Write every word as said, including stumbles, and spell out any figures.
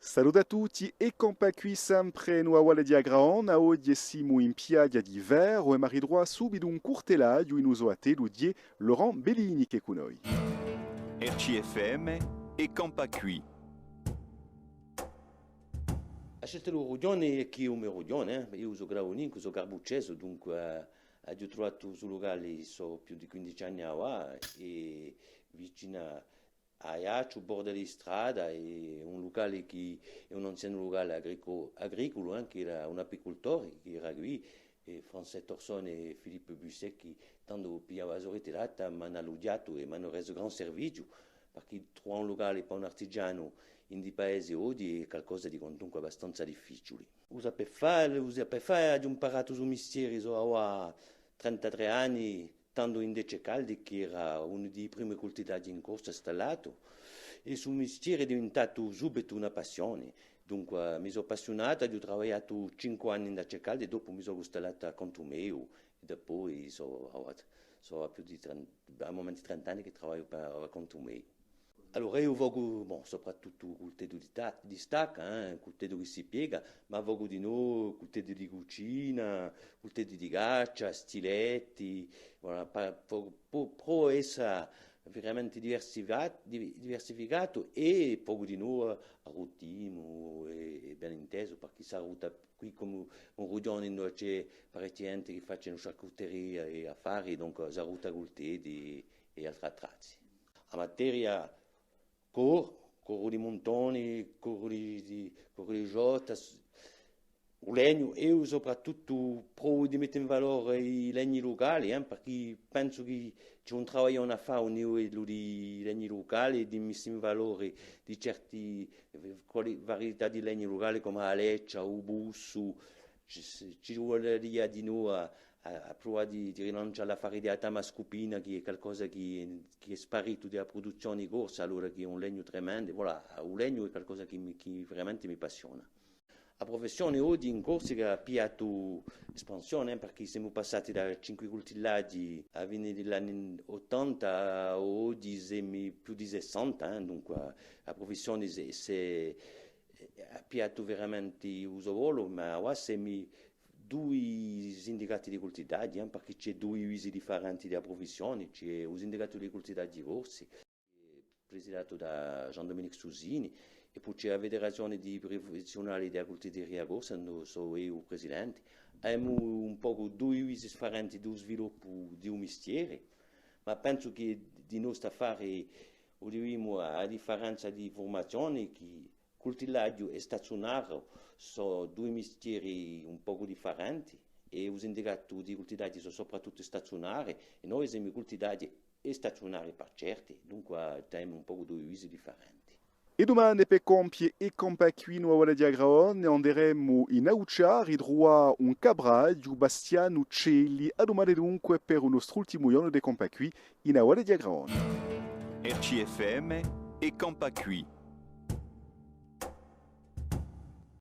Salute à tutti, è campà quì sempre in a Valle di a Gravona, oghje simu in piaghja di Ferru è emu à ritruvà subitu un curtellaghju in u so attellu, hè Laurent Bellini chì hè cù noi. R C F M, è campà quì. A scelta di u rughjone hè chì hè u me rughjone, eh. Eiu sò gravunincu, sò carbuccesu, dunque, eh, aghju truvatu stu lucale, sò più di quindici anni avà, è vicinu à Aiacciu, borda di strada, hè un lucale chì hè un anzianu lucale agrico-, agriculu, eh, chì era un apicultore, chì era quì, è Francette Orson è Philippe Busseck, chì tandu pigliava a so ritirata, m'anu allughjatu è m'anu resu gran serviziu, perchè truvà un lucale pà un artigianu in di paese oghje hè calcosa di quantunque abbastanza difficiule. U sapè fà, u sapè fà, aghju imparatu stu mistieri, sò avà trentatrè anni, tandu ind'è Ceccaldi, chì era unu di i primi cultillaghji in Corsica stallatu, è stu mistieri hè diventatu subitu una passione. Dunque, mi sò appassiunatu, aghju travagliatu cinque anni ind'è Ceccaldi è dopu mi sò stallatu à contu meu, è dapoi sò, sò à più di trenta, à mumenti trenta anni chì travagliu pà, à contu meu. Allora, eiu vocu, bon, soprattuttu culteddu di ta-, di stacca, eh, culteddu chì si piega, ma vocu dinò culteddu di cucina, culteddu di caccia, stiletti, voilà, pa-, po-, po-, provu à essa veramenti diversifica-, di-, diversificatu è vocu dinò, eh, arrutimu, è, è ben intesu, perchè s'arruta quì cum'è un rughjone induve ci hè parechja ghjente chì facenu charcuteria è affari, donc s'arruta culteddi è altri attrazzi. A materia, corru, corru di muntoni, corru di, di, corru di ciotta, s-, u legnu, eiu soprattuttu provu di mette in valore i legni lucali, eh, perchè pensu chì ci hè un travaglione à fà à u livellu di legni lucali, di messa in valore di certi, eh, quali-, varietà di legni lucali cum'è a leccia, u bussu, ci, ci vuleria dinò à, à, à pruvà di, di rilancià l'affare di a tama scupina, chì hè calcosa chì, chì hè sparitu di a pruduzzione corsa, allora chì hè un legnu tremendu. Voilà, u legnu hè calcosa chì mi, chì veramenti mi appassiona. A prufessione oghje in Corsica hà pigliatu espansione, eh, perchè semu passati da cinque cultillaghji à a fine di l'anni ottanta à oghje semu più di sessanta, eh, dunque a prufessione s'hè, s'hè, hà pigliatu veramenti u so volu, ma avà semu dui sindicati di cultillaghji, eh, perchè ci hè dui visi differenti di a prufessione, ci hè u sindicatu di cultillaghji corsi, presidatu da Jean-Dominique Susini, è po ci hè a Federazione di Prufessiunali di a Cultidderia Corsa, induve sò eiu presidente. Avemu un pocu dui visi sfarenti di u sviluppu di u mistieri, ma pensu chì dinò st'affari u divimu à a differenza di furmazioni, chì cultillaghju è stazzunaru sò dui mistieri un pocu differenti, è u sindicatu di cultillaghji sò soprattuttu stazzunarii, è noi semu cultillaghji è stazzunarii par certi, dunque avemu un pocu dui visi differenti. È dumane per compie È campà quì in a Valle di a Gravona, anderemu in Auccià à ritruvà un capraghju, Bastianu Celli. À dumane dunque per u nostru ultimu ghjornu d'È campà quì in a Valle di a Gravona. R C F M, È campà quì.